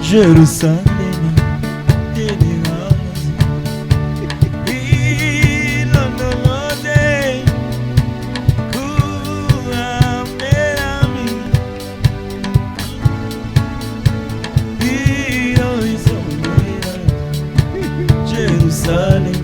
Jerusalema. Jerusalem.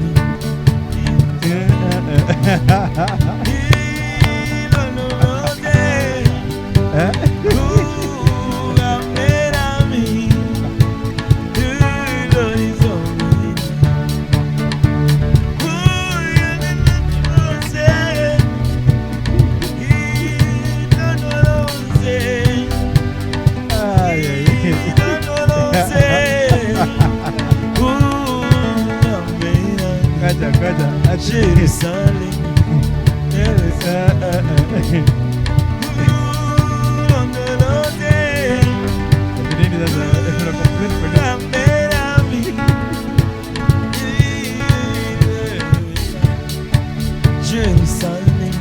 Ay, ay, ay. Ngoja, ngoja. Ati- Jerusalem. Eh, eh, eh. Ati nini sasa? Una complain kwa nini? Jerusalem.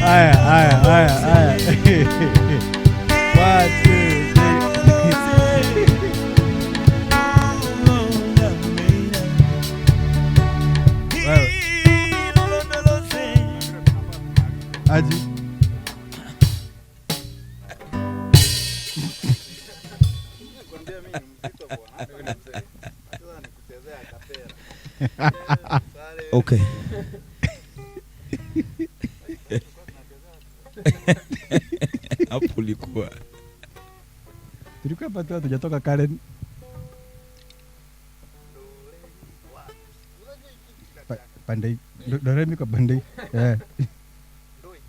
Aya, aya, aya, aya. One, two, three. Wewe. Aji. Okay. Hapo ulikuwa Tulikuwa hapa tu hatujatoka Karen. Pande hii. Do re mi kwa pande hii. Eh.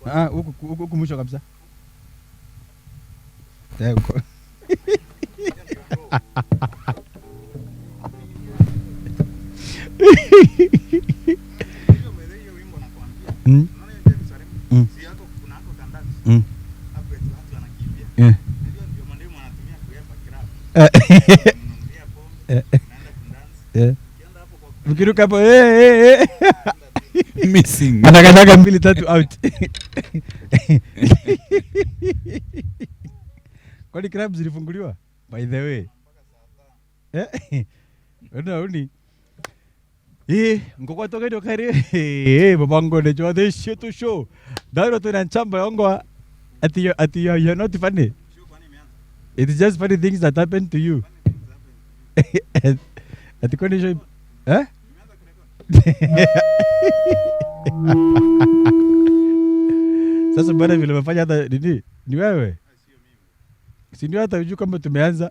Ah, huku huku huku mwisho kabisa. Eh, huko. Mm. Mm. Eh. Eh. Eh. Eh. Mkiruka hapo eh, eh, eh. Missing. Anakanyaga mbili tatu out. Kwani club zilifunguliwa? By the way. Eh. Una uni. Eh, ngokwa toka ndio kare. Eh, babango ne jo this shit to show. Daro tu na chamba yongo ati you're not funny. It's just funny things that happen to you. Ati kwani show eh? Sasa bwana vile umefanya hata nini? Ni wewe. Si ndio hata hujui kama tumeanza.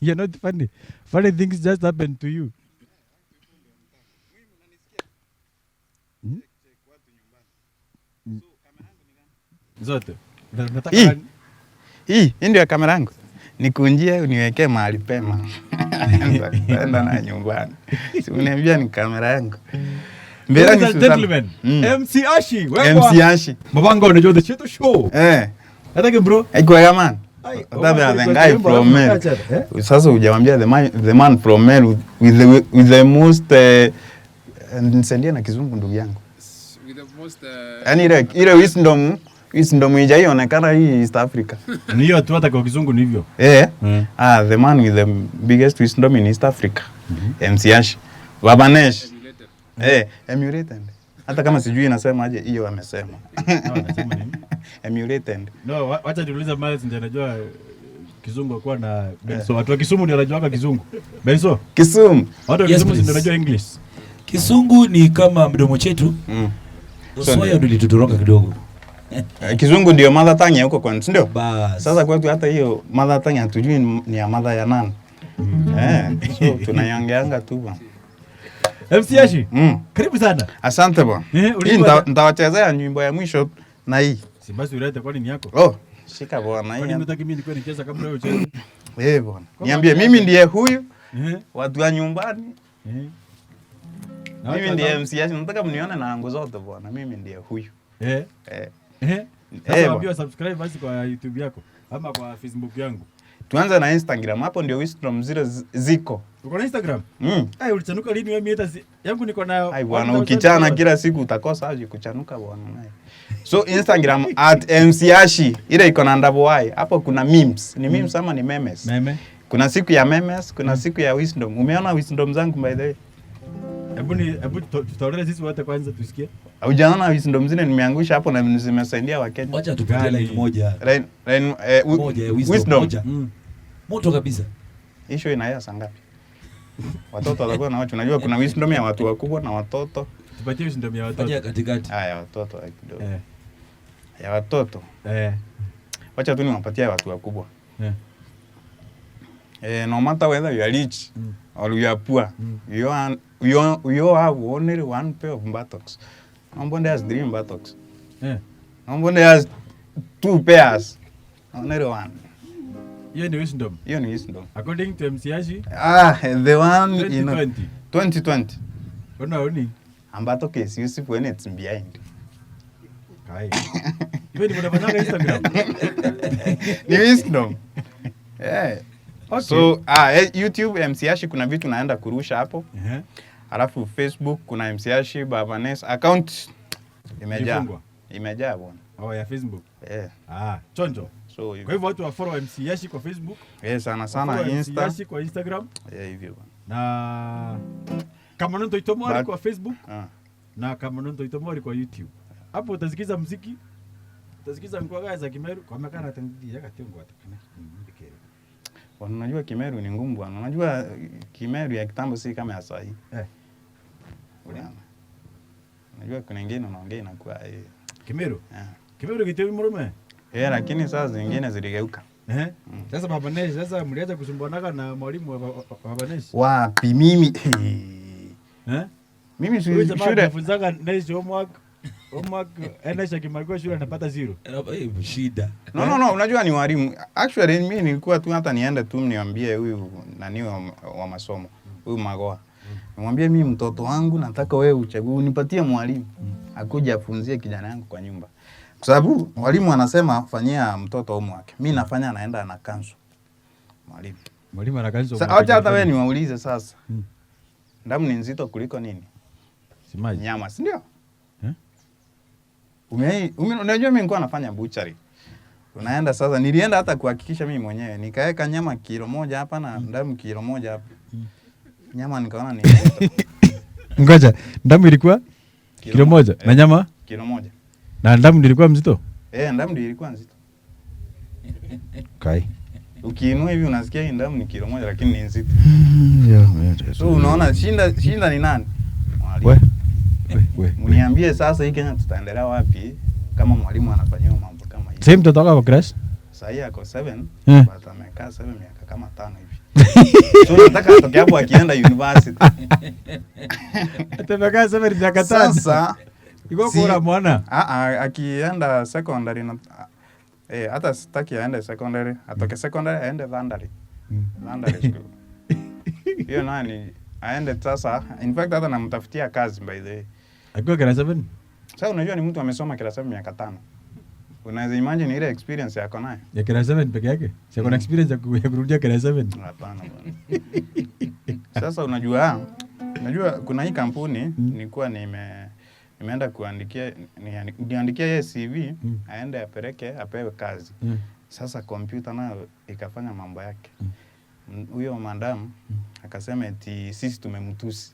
You're not funny. Funny things just happen to you. Hmm? Zote. Nataka Hii. gani? Hii ndio ya kamera yangu. Nikunjie uniwekee mahali pema. Nitaenda na nyumbani. Si uniambia ni kamera yangu. Mbele Ladies ni and Susan. gentlemen, MC Ashi, MC Ashi. Mabango unajua the shit show. Eh, Nataka bro. aikwega man. Ai, Otabia Omar, the guy alikuwa from akiimba, Meru. eh? Sasa hujamwambia the man from Meru with the most nisaidie na kizungu ndugu yangu. With the most Yaani ile wisdom ijaionekana hii East Africa. Ni hiyo tu hata kwa kizungu ni hivyo. Eh. Mm. Ah, the man with the biggest wisdom in East Africa. MC Ashi. Babanesh. emulated. Eh, emulated. Hata kama sijui inasema aje hiyo amesema. No, anasema nini? Emulated. No, wacha niulize Miles ndiye anajua kizungu akuwa na Benso. Watu wa Kisumu ndio wanajuaga kizungu. Benso, Kisumu. watu wa Yes, Kisumu please. ndio wanajua English. Kisungu ni kama mdomo chetu. Uswahili ndio ilitutoroka kidogo. Kizungu ndio mother tongue ya huko kwenu, si ndio? Bas. Sasa kwetu hata hiyo mother tongue hatujui ni ya mother ya nani. Eh, so tunaiongeanga tu bwana. MC Ashi, karibu sana. Asante bwana. Eh, Hii ulikuwa nitawachezea nyimbo ya mwisho na hii. Si basi ulete kwani ni yako? Oh, shika bwana Kwani hii. unataka mimi nikuwe nicheza kabla wewe ucheze? Eh bwana. Niambie mimi ndiye huyu, Eh. watu wa nyumbani. Eh. Na Mimi watu ndiye wa- MC Ashi. Nataka mnione na angu zote bwana. Mimi ndiye huyu. Eh. Eh. Eh. Sasa Eh, waambiwa subscribe basi kwa YouTube yako ama kwa Facebook yangu. Tuanze na Instagram, hapo ndio wisdom zile ziko. Uko na Instagram? Mm. Ai, ulichanuka lini wewe? Mimi hata yangu niko na Ai bwana, 1000 ukichana followers. kila siku utakosa aje kuchanuka bwana. So Instagram @mcashi ile iko na double Y. Hapo kuna memes. Ni memes ama ni memes? Meme. Kuna siku ya memes, kuna siku ya wisdom. Umeona wisdom zangu by the way? Hebu tutaonana sisi wote kwanza tusikie. Hujaona wisdom zile nimeangusha hapo na zimesaidia Wakenya. Wacha tupitie Gani? line moja. Line, Moja ya wisdom, wisdom. moja. Moto kabisa. Issue inaया saa ngapi? Watoto watakuwa na wachu. Unajua kuna wisdom ya watu wakubwa na watoto. Tupatie wisdom ya watoto. Fanya katikati. Haya watoto ya kidogo. Eh. Ya watoto. Eh. Wacha tu niwapatie watu wakubwa. Eh. Eh, no matter whether you are rich or you are poor, you have only one pair of buttocks. Nobody has three buttocks. Eh. Nobody has two pairs. Only one. Hiyo ni wisdom. Hiyo ni wisdom. According to MC Ashi Ah, the one in 2020. 2020. Unaoni? Ambato is useful when it's behind. Kai. Hiyo ni unafanyanga Instagram. Ni wisdom. Yeah. Okay. So, YouTube MC Ashi kuna vitu naenda kurusha hapo. Eh. Alafu Facebook kuna MC Ashi Babanes account imejaa. Ilifungwa? Imejaa bwana. Oh, ya Facebook. Eh. Ah, chonjo. So Kwa hivyo. hivyo watu wa follow MC Ashi kwa Facebook, Eh, sana sana wa follow MC Insta. Ashi kwa Instagram Eh, hivyo bwana. na Kamanonto Itomori kwa Facebook Ah. na Kamanonto Itomori kwa YouTube. Hapo utasikiza muziki, utasikiza ngoma za Kimeru kwa makana tandidi yakatengo atakana. Ndikere. Bwana, unajua Kimeru ni ngumu bwana. Unajua Kimeru ya kitambo si kama ya sasa hii. Eh. Unaona? Unajua kuna ingine unaongea inakuwa eh. Kimeru. Ah. Kimeru kitewi murume. Eh, lakini sasa zingine ziligeuka. Eh? Sasa Baba Nesh, sasa mlianza kusumbuanaga na mwalimu wa Baba Nesh. Wapi mimi? Eh? Mimi Huyu jamaa shule anafunzaga Nesh homework. Homework Nesh akimaliza shule anapata 0. Shida. No, unajua ni walimu. Actually mimi nilikuwa tu hata niende tu niambie huyu nani wa masomo, huyu Magoha. Nimwambie mimi mtoto wangu nataka wewe uchague unipatie mwalimu akuje afunzie kijana yangu kwa nyumba. Kwa sababu mwalimu anasema fanyia mtoto homework. Mimi nafanya anaenda ana cancel. Mwalimu. Mwalimu ana cancel. Sasa acha hata wewe niwaulize sasa. Damu ni nzito kuliko nini? Simaji. Nyama, si ndio? Eh? Unajua mimi nilikuwa nafanya butchery. Unaenda sasa, nilienda hata kuhakikisha mimi mwenyewe. Nikaweka nyama kilo 1 hapa na damu kilo 1 hapa. Nyama nikaona ni nzito. Ngoja, damu ilikuwa kilo 1 na nyama? Kilo 1. Na damu ilikuwa mzito? Eh, damu ndio ilikuwa nzito. Kai. Ukiinua hivi unasikia hii damu ni kilo 1 lakini ni nzito. So unaona shinda ni nani? Mwalimu. We. Mniambie sasa hii Kenya tutaendelea wapi kama mwalimu anafanyiwa mambo kama hivi? Sasa mtoto wako ako class? Sasa hii ako 7, but amekaa 7 miaka kama 5 hivi. So nataka atoke hapo akienda university. Atamekaa 7 miaka 5. Sasa iko kwa mwana. Akienda secondary na hata sitaki aende secondary, atoke secondary aende Vandali. Vandali school. Hiyo nani aende sasa. In fact hata namtafutia kazi by the way. Akiwa class 7? Sasa unajua ni mtu amesoma class 7 miaka 5. Unaweza imagine ile experience yako nayo? Ya class 7 peke yake? Si kuna experience ya kurudia class 7? Hapana bwana. Sasa unajua kuna hii kampuni nilikuwa nimeenda kuandikia niandikia yeye CV aende apeleke apewe kazi. Sasa kompyuta nayo ikafanya mambo yake. Huyo madam akasema eti sisi tumemtusi.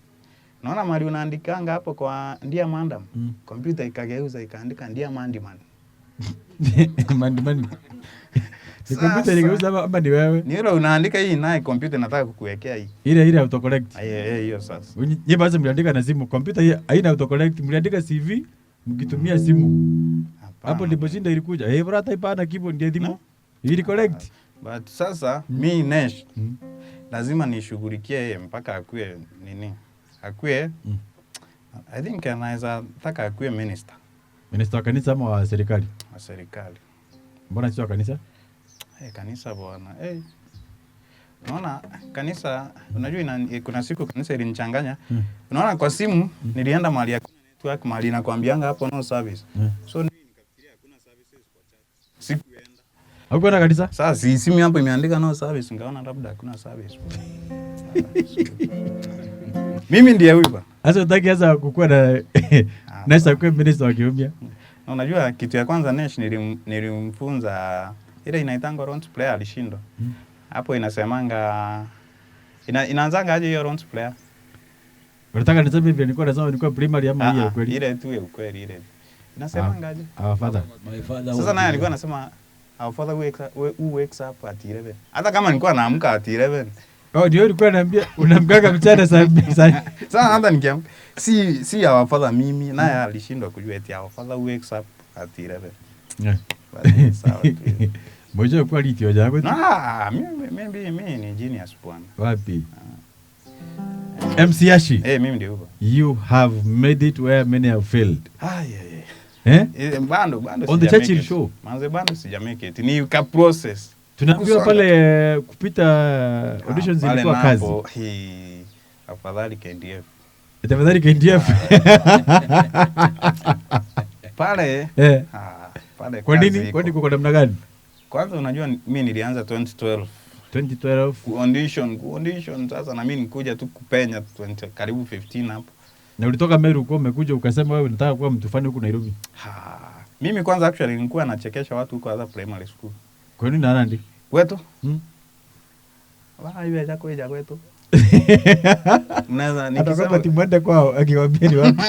Naona mali unaandikanga hapo kwa ndia madam. Kompyuta ikageuza ikaandika ndia mandiman. Mandiman. Ni kompyuta iligeuza ama ni wewe? Ni ile unaandika hii naye kompyuta inataka kukuwekea hii. Ile autocorrect. Hiyo sasa. Nyinyi basi mliandika na simu. Kompyuta hii haina autocorrect. Mliandika CV mkitumia simu. Hapo ndipo shinda ilikuja. Eh, bora hata ipana keyboard ndio simu. Ili correct. But sasa mi Nesh lazima nishughulikie yeye mpaka akue nini? Akue. I think anaweza taka akue minister. Minister wa kanisa ama wa serikali? Wa serikali. Mbona sio wa kanisa? Kanisa bwana. Unaona kanisa, unajua kuna siku kanisa ilinichanganya. Unaona kwa simu nilienda mahali ya network, mahali nakwambianga hapo no service. So nikafikiria hakuna services kwa Sikuenda. Haukuenda kanisa? Sasa si simu hapo imeandika no service, nikaona labda hakuna service. Mimi ndiye huyu bwana. Sasa utaki sasa kukuwa na Nash akuwe minister wa kiumia. Na unajua kitu ya kwanza Nash nilimfunza ile inaitangwa Lord's Prayer, alishindwa. Hapo inasemanga inaanzanga aje hiyo Lord's Prayer? Unataka niseme hivi nilikuwa nasoma nilikuwa primary ama hii ya Ah, ah, ukweli? ile tu ya ukweli ile. Inasemanga aje? Our father. My father Sasa naye alikuwa anasema our father who wakes up at 11. Hata kama nilikuwa naamka at 11. Oh, ndio ulikuwa unaniambia unamkaka mchana saa Sasa hata nikiamka si our father mimi naye alishindwa kujua eti our father who wakes up at 11. Yeah. Basi sawa tu. Moja kwa litio jago. Ah, mimi ni genius bwana. Wapi? MC Ashi. Eh, mimi ndio huko. You have made it where many have failed. Ah, yeah, yeah. Eh? Eh, bando On the sija Churchill make it. show. Manze bando sija make it. Ni ka process. Tunaambiwa Kusonga. pale kupita auditions Ah, pale ilikuwa kazi. napo, hii, afadhali KDF. Tafadhali KDF. Pale Eh. ah, pale Kwa kazi nini? iko. Kwani kuko namna gani? Kwanza unajua mimi nilianza 2012 2012 ku audition sasa na mimi nikuja tu kupenya 20, karibu 15 hapo. na ulitoka Meru kwa umekuja ukasema wewe unataka kuwa mtu fani huku Nairobi. Ha, mimi kwanza actually nilikuwa nachekesha watu huko hata primary school. Kwa nini nani? Kwetu? Hmm? Wala iwe chako ija kwetu. Mnaweza Hata nikisema kama timwende kwao akiwaambia ni wapi.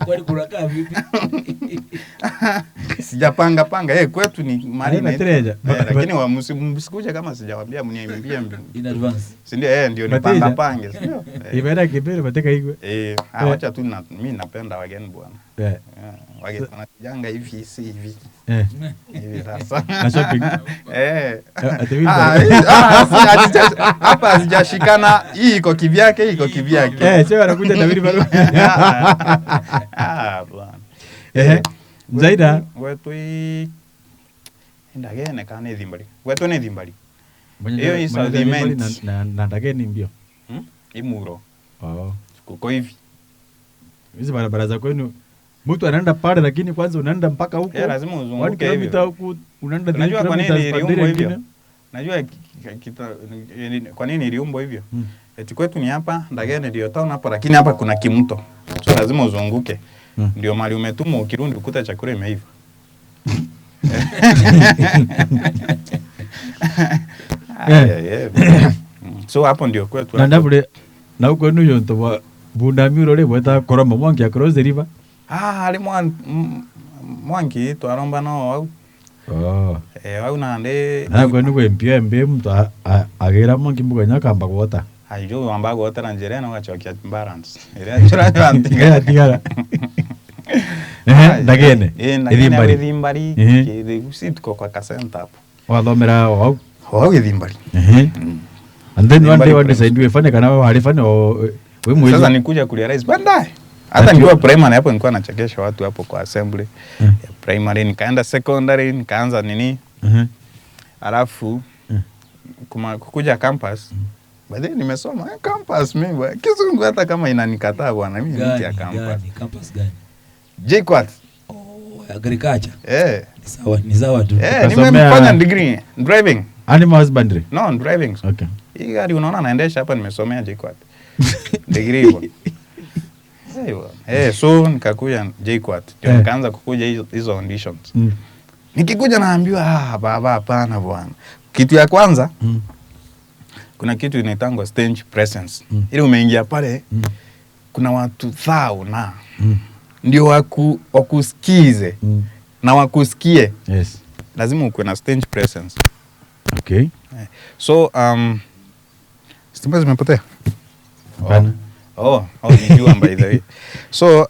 Kwani kunakaa vipi? sijapanga panga eh, kwetu ni mali Haina inaitwa- treasure. Eh, lakini wa msikuje kama sijawaambia mniambie In advance. si ndio? Eh, ndio Mateja. nipanga pange, si ndio? Eh, Imeenda kibere mateka igwe. eh, ah, wacha tu na mimi napenda wageni bwana. Eh. Eh, wageni wanajanga hivi si hivi Eh. hivi sasa. Na shopping. Eh. Ati wimbo. Ah, hapa hazijashikana, hii iko kivyake, hii iko kivyake. Eh, sio anakuja na wheelbarrow. Ah, bwana. Eh. Zaida Gwetu ndagene kana ithimbari. Gwetu ni thimbari. Hiyo ni Mwenye South na ndageni mbio. Hmm? Imuro. Oh. Kuko hivi. Hizi barabara za kwenu mtu anaenda pale lakini kwanza unaenda mpaka huko. Eh, lazima uzunguke 1 kilomita hivyo. huku unaenda 3 Unajua kwa nini kilometers pande iliumbwa hivyo? nyingine. Najua kwa nini iliumbwa hivyo? Hmm. Eti kwetu ni hapa, Ndagene ndio town hapa, lakini hapa kuna kimto. So lazima uzunguke. Hmm. Ndio mali umetumwa ukirudi ukuta chakula imeiva. Ah, Eh. yeah, yeah. So hapo ndio kwetu. Na ndavule na huko kwenu yonto wa bundami urore bweta koroma mwangi across the river. Ah, ali mwangi twaromba no au. Oh. Eh, au nande. Na kwenu kwe mpio mbe mtu agera mwangi mbuga kamba gwota. Aijo wamba gotera njira no gachokia balance. Ira njira ndio Eh, atigara. Eh, Ndagene. Eh, Ndagene Ithimbari. Ithimbari. Eh. Si tuko kwa kasenta hapo. Wathomera wau. Wau Ithimbari. Eh. And then one day Ithimbari one primary. decide we fane kana we fane o we mwezi. Sasa nikuja kurealize baadaye. Hata nikiwa primary hapo nilikuwa nachekesha watu hapo kwa assembly ya primary, nikaenda secondary nikaanza nini, Eh. alafu kukuja campus. By the way nimesoma campus mimi bwana. Kizungu hata kama inanikataa bwana, mimi ni mtu ya Gani, campus. gani, campus gani? JKUAT. Oh, agriculture. Eh. Ni sawa, ni sawa tu. Eh, Ukasomea- nimefanya degree driving. Animal husbandry. No, driving. Okay. Hii gari unaona naendesha hapa nimesomea JKUAT. Degree hivyo. Eh, bwana. Eh, so nikakuja JKUAT. Ndio Eh. nikaanza kukuja hizo auditions. Nikikuja naambiwa ah, baba hapana bwana. Kitu ya kwanza kuna kitu inaitangwa stage presence. Ili umeingia pale kuna watu thao na ndio wakusikize na wakusikie, Yes. lazima ukuwe na stage presence. Okay. Eh, so stima zimepotea. Hapana. Oh, ni jua by the way. So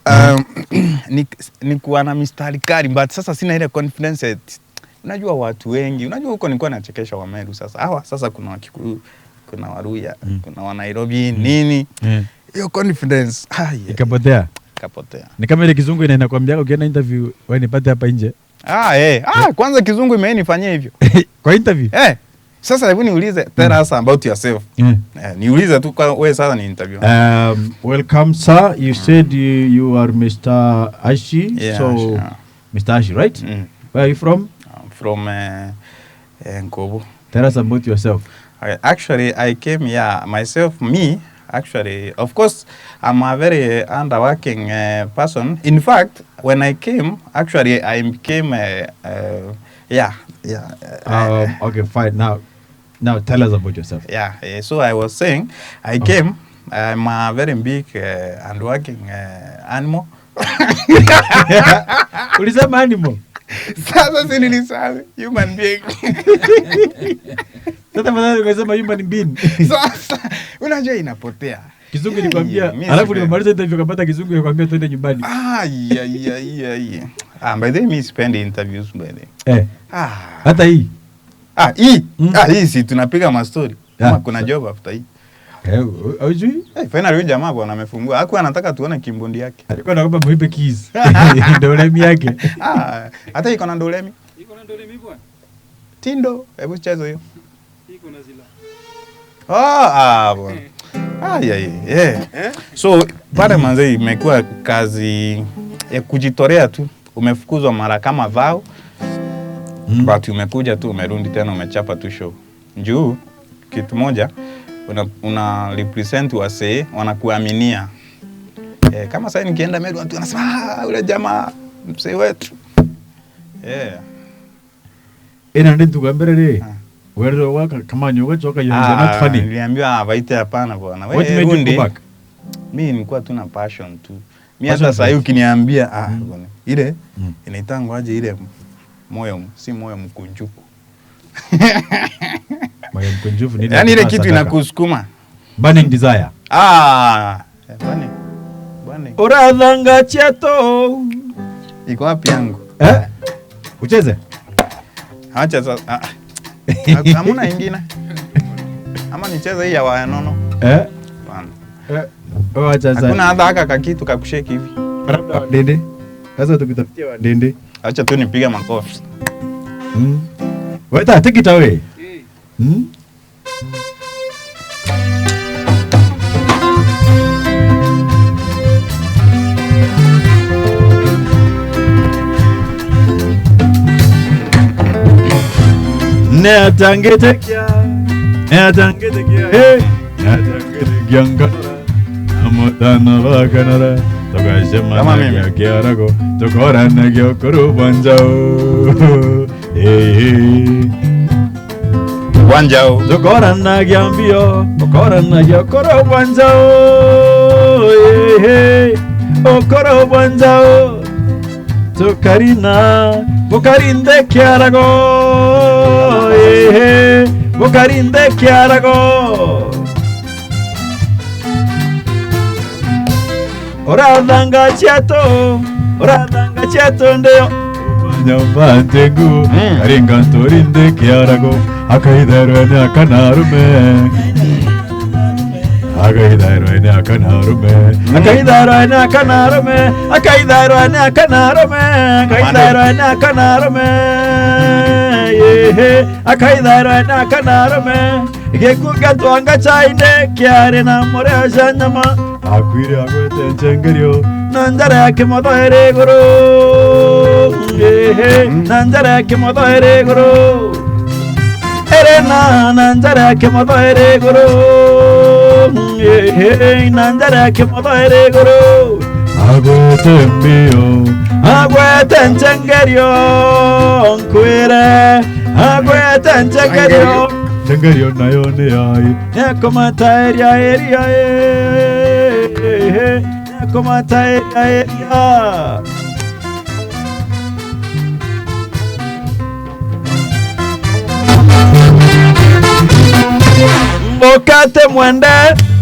ni kuwa na mistari kali but sasa sina ile confidence eti, unajua watu wengi, unajua huko nilikuwa nachekesha Wameru sasa. Hawa sasa kuna Wakikuyu, kuna Waluhya, kuna wa Nairobi nini. Hiyo confidence ah, yeah. Ikapotea. Ikapotea. Ni kama ile kizungu inaenda kuambia ukienda interview wewe nipate hapa nje. Ah, eh. Ah, kwanza kizungu imenifanyia hivyo. Kwa interview? Eh. Sasa hebu niulize, tell us about yourself. Eh, niulize tu kwa wewe sasa ni interview. Welcome sir. You said you are Mr. Ashi. Yeah, so Ashi, yeah. Mr. Ashi, right? Mm. Where are you from? I'm from Nkobo. Tell us about yourself. Okay, actually, I came here myself, me, actually. Of course, I'm a very underworking person. In fact, when I came, actually, I became, yeah. Okay, fine. Now tell us about yourself. Yeah, so I was saying, I came, I'm a very big and working animal. Ulisema animal? Sasa si nilisema human being. Sasa madhani ukasema human being. Sasa unajua inapotea. Kizungu nilikwambia, alafu nimemaliza interview kapata kizungu nilikwambia twende nyumbani. Yeah. By the way, me spend interviews by the way. Hata hii. Hii. Hii si tunapiga ma story. Kama kuna job after hii. Hujui? Finally huyu jamaa bwana amefungua. Hakuwa anataka tuone kimbundi yake. Alikuwa anaomba muipe keys. Ndolemi yake. Hata iko na ndolemi. Iko na ndolemi bwana. Tindo, hebu cheza hiyo. Iko na zila. Bwana. Yeah. So pale manze imekuwa kazi ya kujitolea tu. Umefukuzwa mara kama vao. But umekuja tu umerudi tena umechapa tu show. Njoo kitu moja una represent wasee wanakuaminia. Kama sasa nikienda Meru watu wanasema ule jamaa msee wetu. Ina ndio tukambere. Wewe waka kama nyoka choka you are not funny. Niliambiwa vaite hapana bwana. What made you go back? Mimi nilikuwa tu na passion tu. Mimi hata sasa ukiniambia bwana ile inaitangwaje ile moyo si moyo mkunjuku. Moyo mkunjufu ni yaani ile kitu inakusukuma. Burning desire. Burning. Oradhanga cheto. Iko wapi yangu? Ucheze? Acha sasa. Hamuna ingine. Ama nicheze hii ya wanono. Hapana. Acha sasa. Hakuna hata haka kakitu kakusheki hivi. Dende. Sasa tukitafutia wa dende. Acha tu nipige makofi. Weta, take it away. Neatangetekia, hey, neatangetekia nkanora, amotano bakanora, tokashemana kiarago, tokorana kiokoru bwanjao, hey. Bwanjao. Tokorana kiambio, tokorana kiokoro bwanjao, hey, okoro bwanjao, tokarina, bokarinde kiarago. Bocarinde kiarago. Oradanga cheto ndeo. Nyambantengu, aringantorinde kiarago. Akaidarwane akanarume. Akaidarwane akanarume. Akaidarwane akanarume. Akaidarwane akanarume. Akaidarwane akanarume. Akaidarwane akanarume. Gekuga twanga chaine kiare na more janyama. Akwire agwete njengerio. Nanjara yake modohere guru. Nanjara yake modohere guru. Erena nanjara yake modohere guru. Nanjara yake modohere guru. Agwete mbio. Agwete njengerio. Nkwire. Agwete njengerio. Njengerio nayo ni yai. Nyakomata eria eria. Nyakomata eria eria.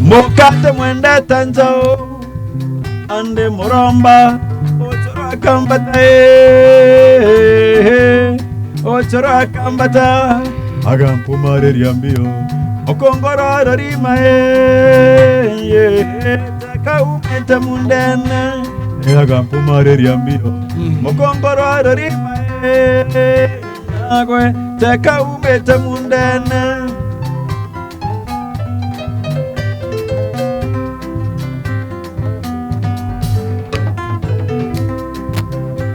Mokate mwende tanzao. Ande muramba. Ochoro akambata. Ochoro akambata. Agampumareria mbio. Okongoro rorima. Takaumete mundene. Agampumareria mbio. Okongoro rorima. Agwe takaumete mundene.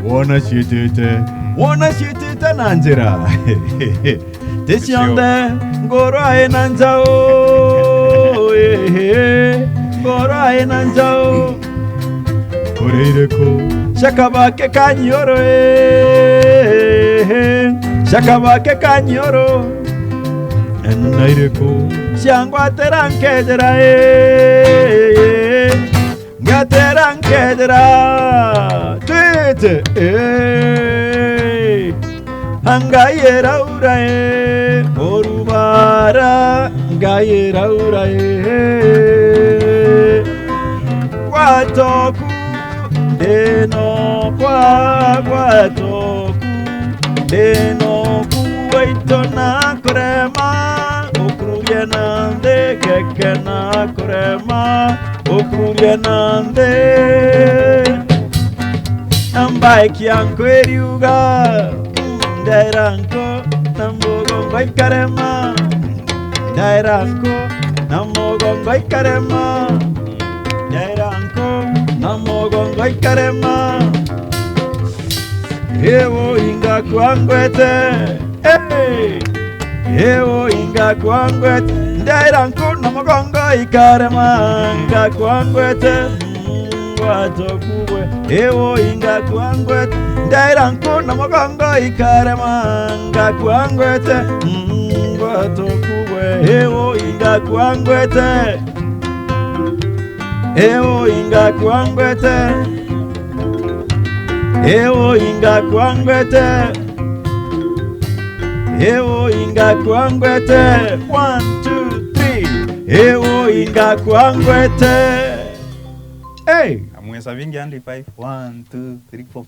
Wana shitete Wona shitita na njira. Teshionde ngoro aena njao. Ngoro aena njao. Koreireko shakabake kanyoro shakabake kanyoro enaireko shangwatera nkedera ngatera nkedera tete angayera urae orubara ngayera urae kwatoku deno kwa kwatoku deno kuwaito na kurema okruye nande keke na kurema okruye nande ambaye kianko eriuga ndairanko namugongo ikarema ndairanko namugongo ikarema ndairanko namugongo ikarema ewo inga kwangwete ewo inga kwangwete ndairanko namugongo ikarema inga kwangwete watokuwe ewo inga kwangwete ndairanko namugongo ikarema inga kwangwete watokuwe ewo inga kwangwete ewo inga kwangwete ewo inga kwangwete ewo inga kwangwete 1 2 3 ewo inga kwangwete. Hey, amwesa vingi andi 5 1 2 3 4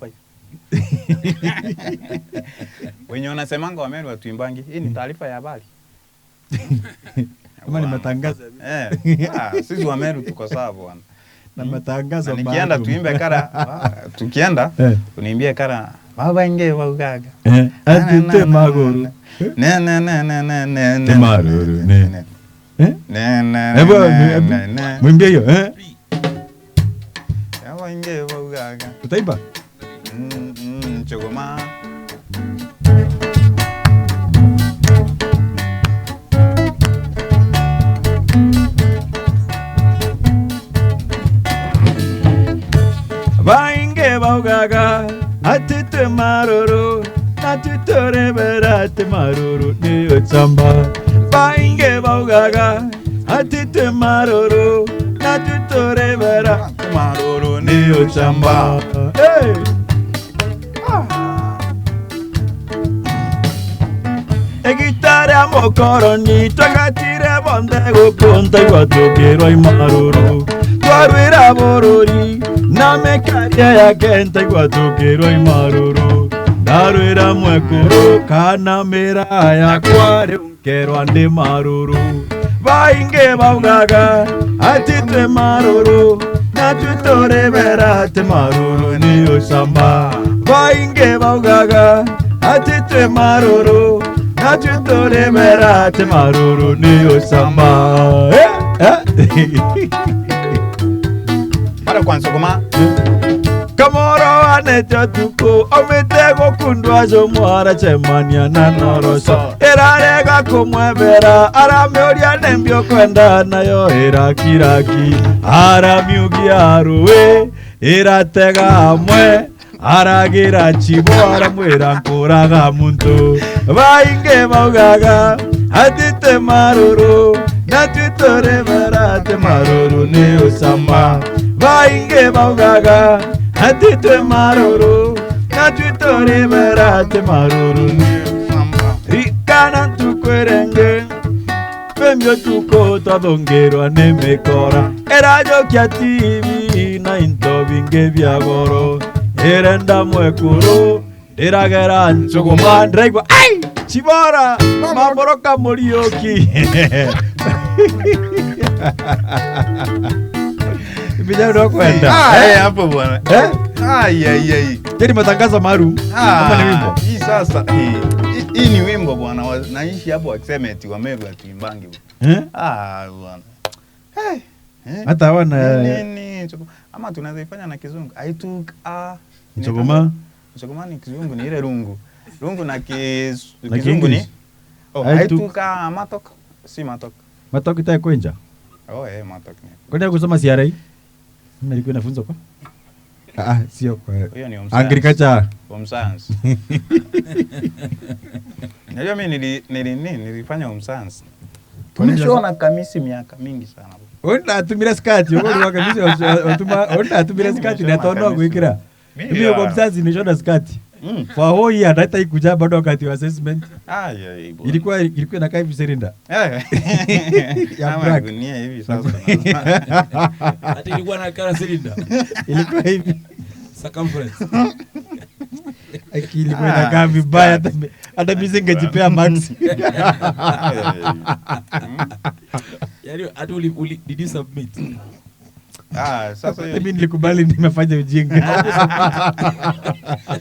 5. Wenye wanasemanga Wameru watuimbangi, hii ni taarifa ya habari. Kama ni matangazo. Sisi Wameru tuko sawa bwana. Na matangazo na nikienda tuimbe kara, tukienda uniimbie kara baba inge baugaga. Atite maguru. Ne ne ne ne ne ne ne. Maruru ne. Ne ne ne. Ne. Mwimbie hiyo eh? Baba inge baugaga. Utaimba? Chogoma. Bainge baugaga atite maruru atitorebera ate maruru niyo chamba. Bainge baugaga atite maruru atitorebera ate maruru niyo chamba. Hey! Egitara mokoroni twagatire bonde gukunta igwatũkĩrwo imaruru twarwĩra bũrũri na mĩkaria yake ntaigwatũkĩrwo imaruru ndarwĩra mwekũrũ kana mĩra yakwa rĩu nkerwa ndĩ maruru baingĩ baugaga atĩ twĩ maruru na twĩtũrĩbera atĩ maruru nĩ ũcamba baingĩ baugaga atĩ twĩ maruru na twĩtũrĩbera atĩ maruru nĩ ũcamba. Para kwanza koma Kamoro anete tuko omete gokundwa jomwara chemania na noroso erarega kumwebera arameuria nembio kwenda nayo erakiraki aramiugia ruwe eratega amwe aragira chibo aramwira nkuraga muntu bainge baugaga atite maruru na twitorebera ate maruru ni usamba bainge baugaga atitwe maruru na twitorebera ate maruru ni usamba rikana tukwerenge pembio tuko twathongerwa ni mikora erajokia TV na into bingi bia goro erenda mwekuru ndiragera nchuguma ndiraigua ai chibora maboroka Muriuki. Vijana ndio kwenda. Hapo bwana. Ai ai ai. Tena matangazo maalum. Kama ni wimbo. Hii sasa hii ni wimbo bwana. Naishi hapo akisema eti Wameru atuimbangi bwana. Bwana. Hey. Hata wana nini ama tunaweza ifanya na Kizungu. I took a Nchogoma. Msukumani kizungu ni ile rungu. Rungu na kizungu ni English. Oh, I I took- took a matok. Si matok. Matoki ta kwenja. Oh, eh, matok ni. Kwani kusoma CRI? Mimi nilikuwa nafunzwa kwa? Ah, sio kwa Hiyo ni home science. agriculture. Home science. Najua mimi nilifanya home science. Kwa nini Tumeshona kamisi miaka mingi sana. Onda atumira skati, uko kwa kamisi watuma onda atumira skati na tono kuikira. Mimi kwa mzazi nishona skati. Kwa hoi hata ikuja bado wakati wa assessment. Ah, yeah, yeah, bwana. Ilikuwa inakaa hivi serinda. Eh. Ya Ama black. gunia hivi sasa. Hata ilikuwa na kara cylinder. Ilikuwa hivi. Circumference. Akili ilikuwa inakaa vibaya hata mimi singejipea max. Yaani hata did you submit? Ah, sasa hiyo. Mimi nilikubali nimefanya ujinga.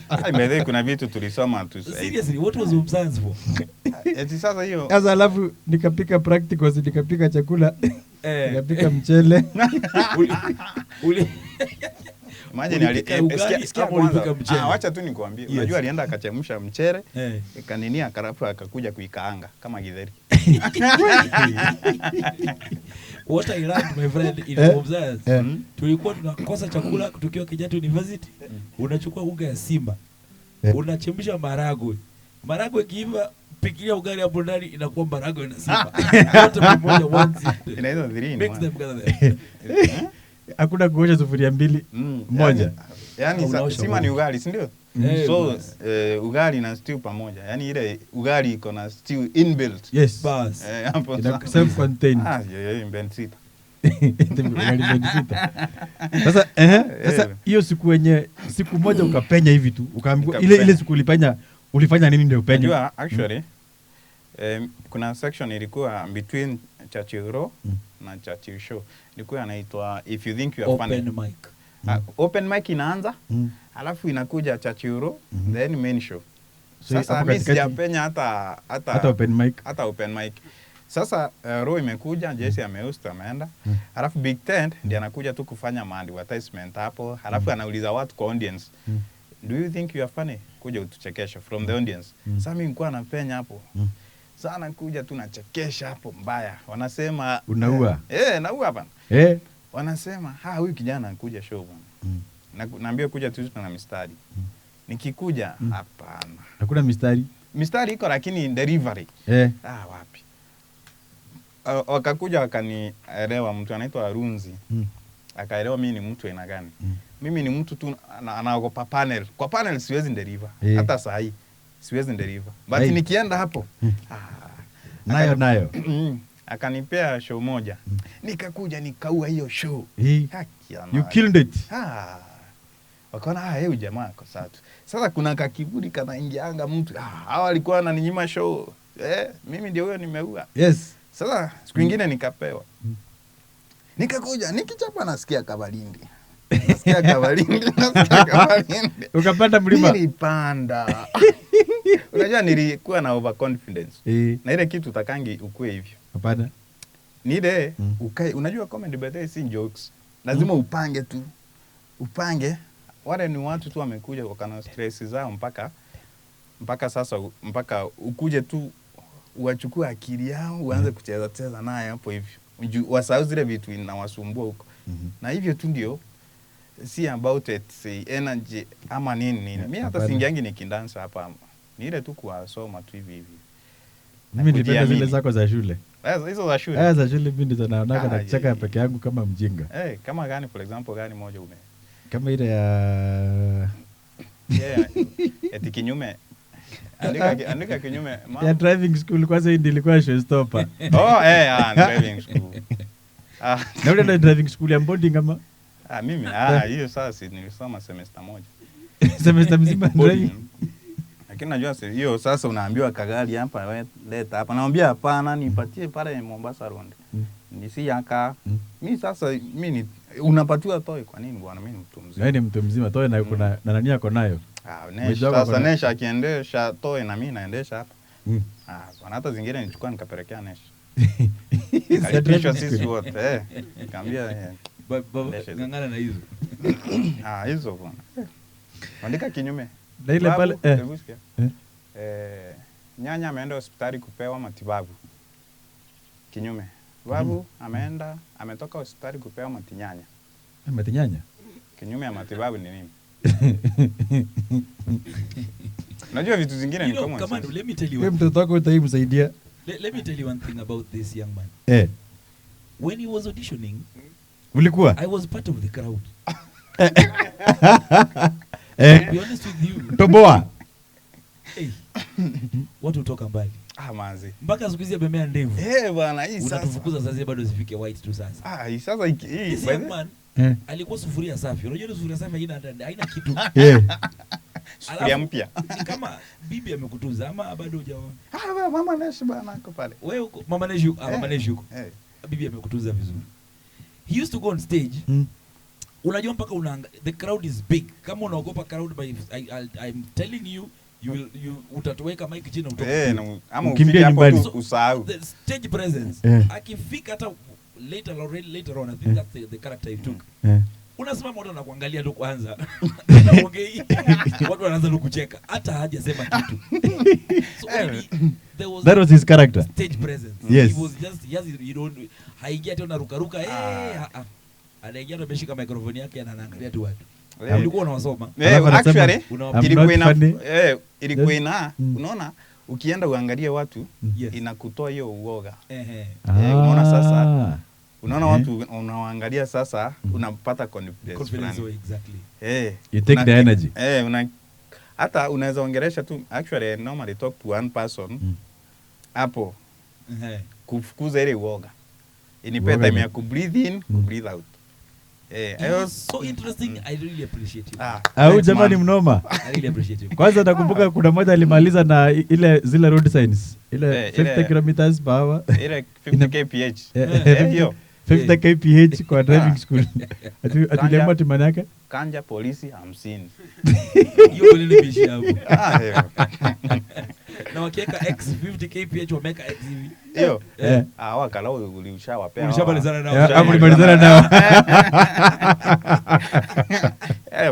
Ai, by the way, kuna vitu tulisoma tu. Seriously, what was home science for? Eti sasa hiyo. Sasa alafu nikapika practicals, nikapika chakula, Eh. nikapika mchele. Uli Imagine Ulipika ugali sikia ama kwanza. ulipika mchele? Ah, wacha tu nikwambie. Yes. Unajua alienda akachemsha mchele, Eh. kanini akarafu akakuja kuikaanga kama githeri. What I learned, my friend, in home science, tulikuwa tunakosa chakula tukiwa Kenyatta University. Unachukua unga ya Simba, unachemsha maragwe. Maragwe ikiiva, pikilia ugali hapo ndani, inakuwa maragwe na Simba. Yote pamoja, one seed. Inaitwa 3 in Mix 1. them together. Hakuna kuosha sufuria mbili. Moja. Yaani Unaosha sima ni moja. ugali, si ndio? Eh, So bas. ugali na stew pamoja. Yaani ile ugali iko na stew inbuilt. Yes. Bas. Hapo Ina sasa. self contained. Ah, yeah, yeah, mbeni sita. Ugali mbili sita. Sasa sasa hiyo siku yenye siku moja ukapenya hivi tu, ukaambiwa ile Nikapenya. siku ulipenya, ulifanya nini ndio upenye? Unajua actually kuna section ilikuwa between Churchill Row na Churchill Show. Ilikuwa inaitwa If You Think You Are Funny. Open mic. Open mic inaanza, alafu inakuja Churchill Row, then main show. So, Sasa hapo mimi katikati- sijapenya hata Hata open mic. hata open mic. Sasa Row imekuja, Jesse amehost ameenda. Alafu Big Tent ndiye anakuja tu kufanya ma advertisement hapo. Alafu anauliza watu kwa audience. Do you think you are funny? Kuja utuchekeshe from the audience. Sasa mimi nilikuwa napenya hapo. Sana kuja tu nachekesha hapo mbaya. Wanasema Unaua. Naua bana. Wanasema, "Ha, huyu kijana anakuja show bwana." Naambia kuja tu na mistari. Nikikuja hapana. Hakuna mistari. Mistari iko lakini delivery. Ah, wapi. Wakakuja wakanielewa, mtu anaitwa Arunzi. Akaelewa mimi ni mtu aina gani. Mimi ni mtu tu anaogopa panel. Kwa panel siwezi deliver. Hata saa hii siwezi deliver. But nikienda hapo, Nayo. Akanipea show moja. Nikakuja nikaua hiyo show. Haki ya You nani. killed it. Wakaona, huyu jamaa ako sawa tu. Sasa kuna kakiburi kanaingianga mtu. Hawa walikuwa wananinyima show. Mimi ndio huyo nimeua. Yes. Sasa siku nyingine nikapewa. Nikakuja nikichapa nasikia kabalindi. Nasikia kabalindi, nasikia kabalindi. Ukapanda mlima. Nilipanda. Unajua nilikuwa na overconfidence. Na ile kitu utakangi ukue hivyo. Hapana. Ni ile ukae, unajua comedy by the way si jokes. Lazima upange tu. Upange. Wale ni watu tu wamekuja wakana stress zao mpaka sasa mpaka ukuje tu uwachukue akili yao uanze kucheza cheza naye hapo hivyo. Wasahau zile vitu inawasumbua huko. Na hivyo tu ndio si about it, si energy ama nini nini. Mimi hata singiangi nikidansa hapa. Ni ile tu kuwasoma tu hivi hivi. Mimi nilipenda zile Kujiamini. zako za shule. Hizo za shule. Za shule mimi ndizo naonaga na kucheka peke yangu kama mjinga. Kama gani for example gani moja ume? Kama ile ya Yeah, eti kinyume. Andika kinyume. Ya driving school kwanza hii ndio ilikuwa showstopper. Oh, driving school. Na ule ndio driving school ya boarding kama? Mimi, hiyo sasa nilisoma semester moja. Semester mzima driving. Lakini najua hiyo sasa unaambiwa kagari hapa, we, leta hapa. Naambia hapana, nipatie pale Mombasa Road. Nisi yaka. Mimi sasa mimi ni unapatiwa toy kwa nini bwana? Mimi ni mtu mzima. Wewe ni mtu mzima toy na kuna na nani yako nayo? Nesh, sasa Nesh akiendesha toy na mimi naendesha hapa. Bwana hata zingine nilichukua nikapelekea Nesh. Kalipishwa sisi wote. Nikamwambia ngangana na hizo. Hizo bwana. Andika kinyume. Na ile Babu, pale hebu sikia. Nyanya ameenda hospitali kupewa matibabu. Kinyume. Babu ameenda ametoka hospitali kupewa matinyanya. Matinyanya. Kinyume ya matibabu ni nini? Unajua vitu zingine You ni know, common Kamanu, sense. let me tell you Wewe one, mtoto wako utaimsaidia. let me tell you one thing about this young man. When he was auditioning, Ulikuwa? I was part of the crowd. To be honest with you, Toboa. hey, watu hutoka mbali. Ah, manzi. Mpaka siku hizi amemea ndevu. Eh, bwana hii sasa. Unatufukuza sasa bado zifike white tu sasa. Ah, hii sasa hii This by young the- man alikuwa sufuria safi. Unajua ile sufuria safi haina kitu. Sufuria Alafu, mpya. Ni kama bibi amekutunza ama bado hujaoa. Ah, mama Nesh bwana ako pale. Wewe uko mama Nesh yuko, mama Nesh yuko. Bibi amekutunza vizuri. He used to go on stage. Unajua mpaka the crowd is big. Kama unaogopa crowd I'm telling you, you will you utatoweka mic chini utoke. Na ama Ukimbie ufike hapo nyumbani. tu usahau. The stage presence. Akifika hata later on I think that's the character he took. Unasimama watu wanakuangalia tu kwanza. Hata huongei. Watu wanaanza tu kucheka. Hata hajasema kitu. So already, there was That was his character. stage presence. Yes. He was just he has you don't haingia hata unarukaruka Anaingia tu ameshika microphone yake na anaangalia tu watu. Ulikuwa unawasoma. Alafu anasema, Actually, I'm ilikuwa not ina funny. ilikuwa ina Mm. unaona ukienda uangalie watu Yes. inakutoa hiyo uoga. Unaona sasa, unaona watu unawaangalia sasa unapata confidence Confidence, fulani. exactly. You take the energy. Hata unaweza ongelesha tu. Actually, I normally talk to one person hapo kufukuza ile uoga. Inipe Uoga time ni- ya ku breathe in, ku breathe out. It was so interesting. I really appreciate you. Au Thanks, jamani man. mnoma. I really appreciate you. Kwanza nakumbuka kuna mmoja alimaliza na ile zile road signs, ile Ile 50 kilometers per hour. Ile 50 kph. Hiyo. 50 kph kwa driving school. Atuliamua timani yake. Kanja polisi 50. Hiyo kweli imeishia hapo. Na wakiweka X 50 kph wameweka X hivi. Hiyo. Eh. Wakalao ulishawapea. Ulishamalizana nao. Hapo ulimalizana nao.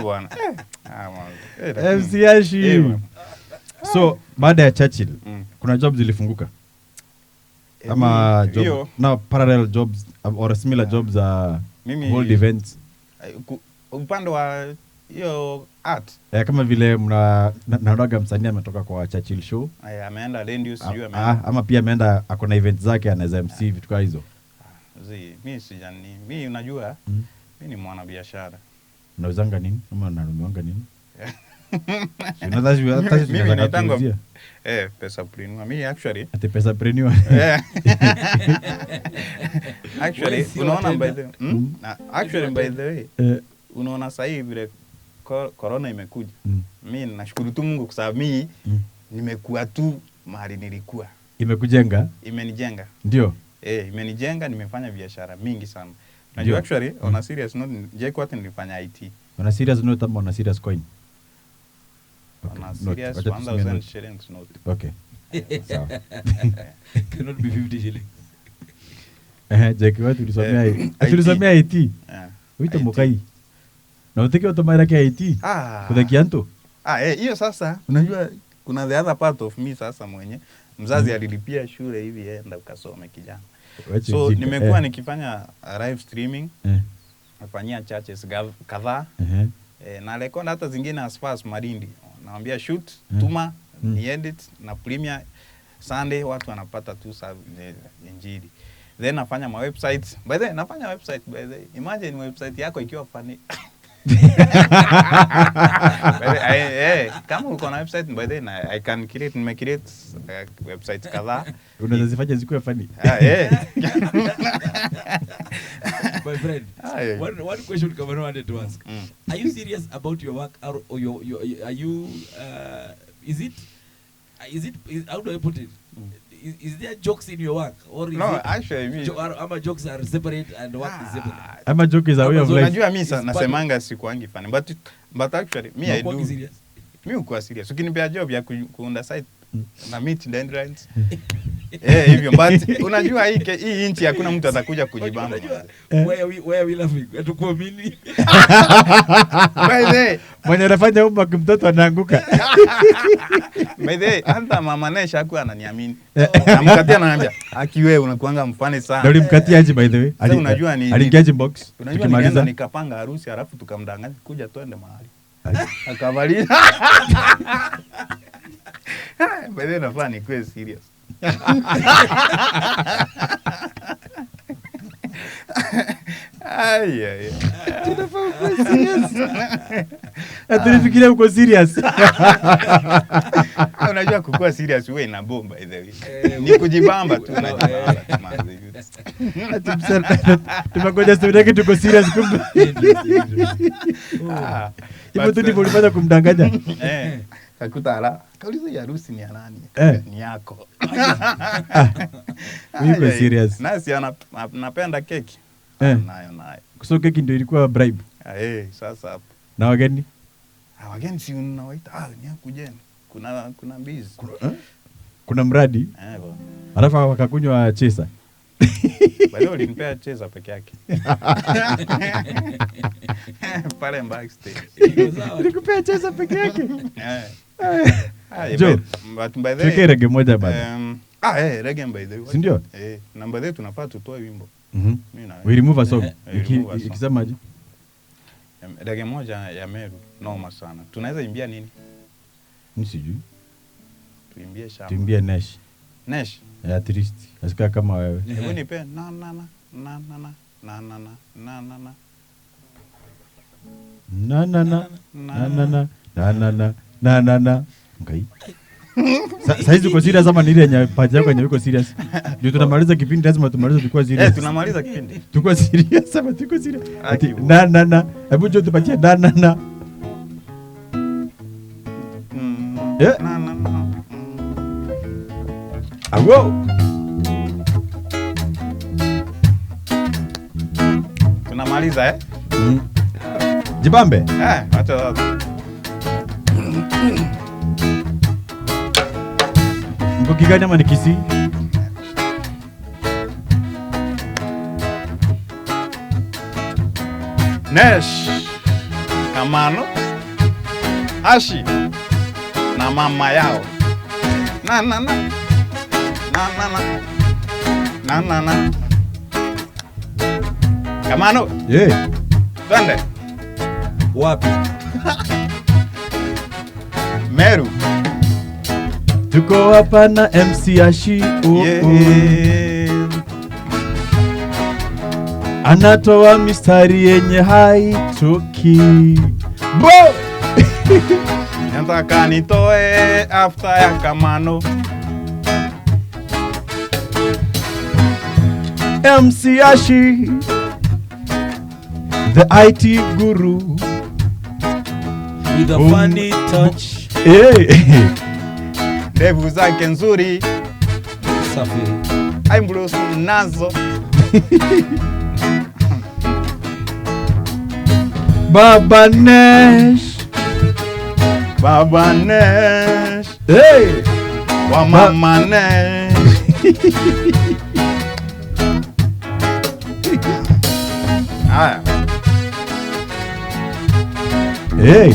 Bwana. Man. MC Ashi. Bwana. So baada ya Churchill kuna jobs zilifunguka. Ama job, Hiyo. now parallel jobs or similar jobs Mimi hold events. Upande wa hiyo art. Kama vile naonaga msanii ametoka kwa Churchill show. Ameenda radio sijui ameenda. Ama pia ameenda ako na event zake anaweza MC vitu kama hizo. Mimi sijani. Mimi unajua mimi ni mwanabiashara. Unauzanga nini? Ama unanunuanga nini? Mimi naitangwa pesa preneur. Mimi actually Ati pesa preneur. Actually, Wewe si unaona by watenda. the Na, actually by the way, unaona sasa hivi vile corona imekuja. Mimi nashukuru tu Mungu kwa sababu mimi nimekuwa tu mahali nilikuwa. Imekujenga? Imenijenga. Ndio. Imenijenga, nimefanya biashara mingi sana. Najua actually on a serious note, JKUAT nilifanya IT. On a serious note ama on a serious coin? Okay. On a Note. serious Wacha tusimame 1000 note. shillings note. Okay. Sawa. Cannot be 50 shillings. JKUAT ulisomea IT. Tulisomea IT. Wito IT. Mukai. Na utaki otomaira ke IT. Kuna kianto. Hiyo sasa unajua kuna the other part of me sasa mwenye mzazi alilipia shule hivi enda ukasome kijana. Wacha So ujinga. nimekuwa nikifanya live streaming, nafanyia churches kadhaa. Na record hata zingine as far as Malindi. Naambia shoot, tuma, ni edit na premiere Sunday watu wanapata tu injili. Then nafanya ma websites. By the way, nafanya website by the way. Imagine website yako ikiwa funny. By the way, kama uko na website by the way, I can create, nime create website kadhaa. Unaweza zifanya zikuwe funny. My friend, one question Kamano wanted to ask. Are you serious about your work or your are you is it how do I put it? Is there jokes in your work or is No, it actually me ama jokes are separate and work is separate? Ama joke is a way of life. Unajua mimi It's part of nasemanga sikuangi funny, but actually me I Unakuwa do. serious? Mimi hukuwa serious. Ukinipea job ya kuunda site Na meet deadlines. Eh, hivyo but unajua hii nchi hakuna mtu atakuja kujibamba. Unajua, Eh. why are we laughing? Hatukuamini. By the way, Mwenye anafanya homework mtoto anaanguka. by the way, hata mama Nesha hakuwa ananiamini. Namkatia, ananiambia, "Aki wewe unakuanga mfani Na sana." ulimkatia aje, by the way? Sasa unajua Aliingiaje box? Unajua Tukimaliza. nilienda nikapanga harusi alafu tukamdanganya kuja twende mahali. Akavalia. By the way, nafaa nikuwe serious. Ai, ai, ai. Tunafaa kuwa serious. Na tulifikiria uko serious. Ah, unajua kukuwa serious wewe ina bomba, by the way. Ni kujibamba tu, unajibamba tu, manze. Ati tumengoja story yake tuko serious, kumbe. Ah, Hivyo but, tu ndivyo ulifanya kumdanganya. Eh, kakuta ala. Kauliza, "Hii harusi ni ya nani?" Eh. "Ni yako." Yuko Ai, ai. serious. Nasi anapenda keki. Eh. Nayo nayo. So keki ndio ilikuwa bribe? Ah, eh, sasa hapo. Na wageni? Ah, wageni si unawaita, ah, ni akujeni. Kuna mbizi. Kuna mradi. Eh, bwana. Alafu wakakunywa chesa. By the way, ulinipea cheza peke yake. Pale backstage. Iko sawa. Nilikupea chesa peke yake. Eh. Ah, Joe, but by the tuweke reggae moja bana. Ah, eh, reggae, by the way. Si ndio? Eh, na by the way tunafaa tutoe wimbo. Mimi na wewe. We remove a song. Eh, remove a song. Ikisemaje? Reggae moja ya Meru noma sana. Tunaweza imbia nini? Mimi sijui. Tuimbie shamba. Tuimbie Nesh. Nesh. Eh, at least. Asikaa kama wewe. Hebu nipe na na na na na na na na na na na na. Na na na na na na na na na na na na. Ngai. Saizi uko serious ama ni ile yenye paji yako yenye uko serious? Ndio tunamaliza kipindi, lazima tumalize tukiwa serious. Eh, tunamaliza kipindi. Tuko serious ama tuko serious? Ati Aki, na na na. Hebu njoo tupatie na na na. Eh. Na na na. Awo. Tunamaliza, eh? Jibambe. Eh, acha sasa. Mko Kigani ama ni Kisii? Nesh Kamano Ashi na mama yao na na na na na na na na na Kamano. Yeah. Twende. Wapi? Meru. Tuko hapa na MC Ashi. Oh, oh. Yeah. Anatoa mistari yenye haitoki. Bro! Nataka nitoe after ya Kamano. MC Ashi, the IT guru. With a funny touch. Hey. Ndevu zake nzuri. Safi. Eyebrows nazo. Baba Nesh. Baba Nesh. Hey. Wa Mama Nesh. Haya. Hey.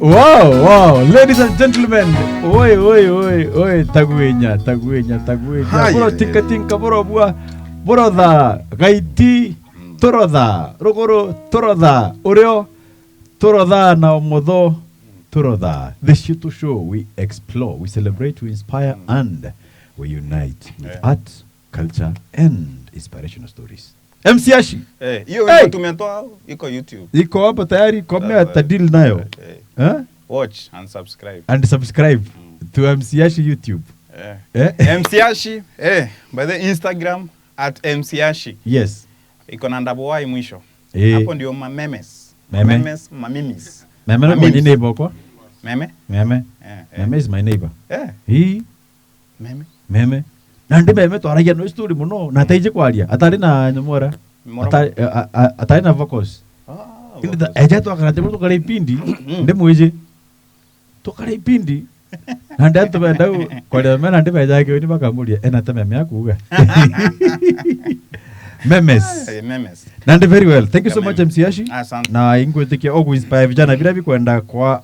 Wow. Ladies and gentlemen. Oi, oi, oi, oi. Taguenya, taguenya, taguenya. Haya. Boro tinka tinka boro bua. Borotha, gaiti, torotha, ruguru, torotha, ureo, torotha na umotho, torotha. The Shito Show, we explore, we celebrate, we inspire, and we unite with art, culture, and inspirational stories. MC Ashi. Eh, hiyo Hey! wimbo tumetoa iko YouTube. Iko hapo tayari, komea Sasa, tadil nayo. Eh, Eh? watch and subscribe. And subscribe to MC Ashi YouTube. Eh. Eh? MC Ashi, eh, by the Instagram @MCAshi. Yes. Iko na double Y mwisho. Eh. Hapo ndio mamemes. Meme. Memes, mamimis. Meme no Mamims. my neighbor kwa? Meme? Meme. Eh, eh. Meme is my neighbor. Eh, Hii meme. meme. Na ndi meme twaragia no story muno na ataije kwaria. Atari na nyamora. Moro- Atari atari na vocals. Ah, Eja twakara tebo tukara ipindi ndi mwije. Tukare ipindi na ndi antu benda kwaria mena ndi benjake ni bakamuria ena ta meme akuga memes. Memes. Nandi very well, thank you so Yeah, much. memes. MC Ashi. Asante. Na ingwitikia ogu inspire vijana vira bikwenda kwa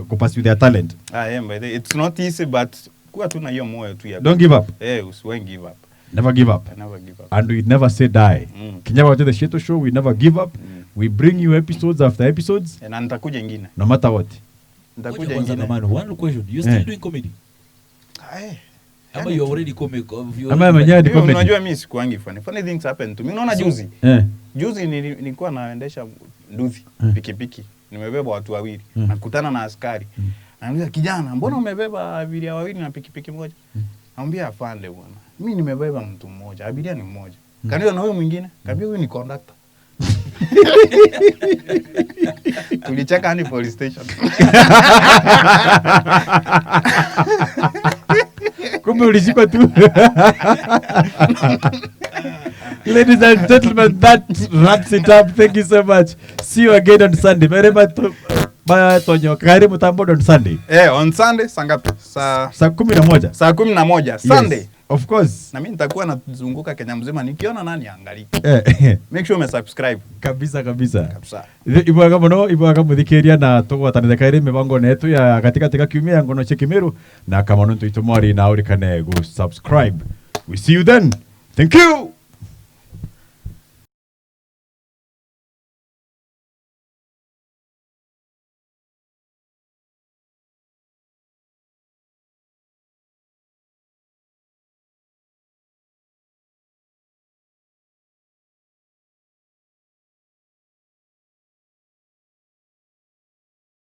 kupursue their talent. Ah, yeah, by the way, it's not easy, but kuwa tu na hiyo moyo tu ya Don't give up. Usiwahi give up. Never give up. Never give up. And we never say die. Kinyawa to the Sheto Show, we never give up. We bring you episodes after episodes. Na nitakuja ingine. No matter what. Nitakuja Ngoja kwanza ingine. Kamano, one question. You still doing comedy? Ah. Ama you already comic? You Ama already mwenyewe ni Hiyo comedy. unajua mimi sikuangi funny. Funny things happen to me. Unaona juzi. Juzi nilikuwa naendesha nduthi, pikipiki. Nimebeba watu wawili. Nakutana na askari. Ananiuliza, kijana, mbona umebeba abiria wawili na pikipiki moja? Namwambia, afande bwana, mimi nimebeba mtu mmoja, abiria ni mmoja. Kaniambia, na huyu mwingine? Kaambia, huyu ni conductor. Tulicheka hadi police station. Kumbe ulishikwa tu. Ladies and gentlemen, that wraps it up. Thank you so much. See you again on Sunday. Very much. Tonyo kari mutambo on Sunday. On Sunday saa ngapi? Saa 11. Saa 11 Sunday. Yes, of course. Na mimi nitakuwa nazunguka Kenya mzima nikiona nani angalie. Make sure umesubscribe. Kabisa kabisa. Kabisa. Ibwaga muno, ibwaga muthikiria na tugwatanire kairi mibango netu ya katikati ka kiumia ngono chekimeru na kama nontu itumwari na urikane go subscribe. We see you then. Thank you.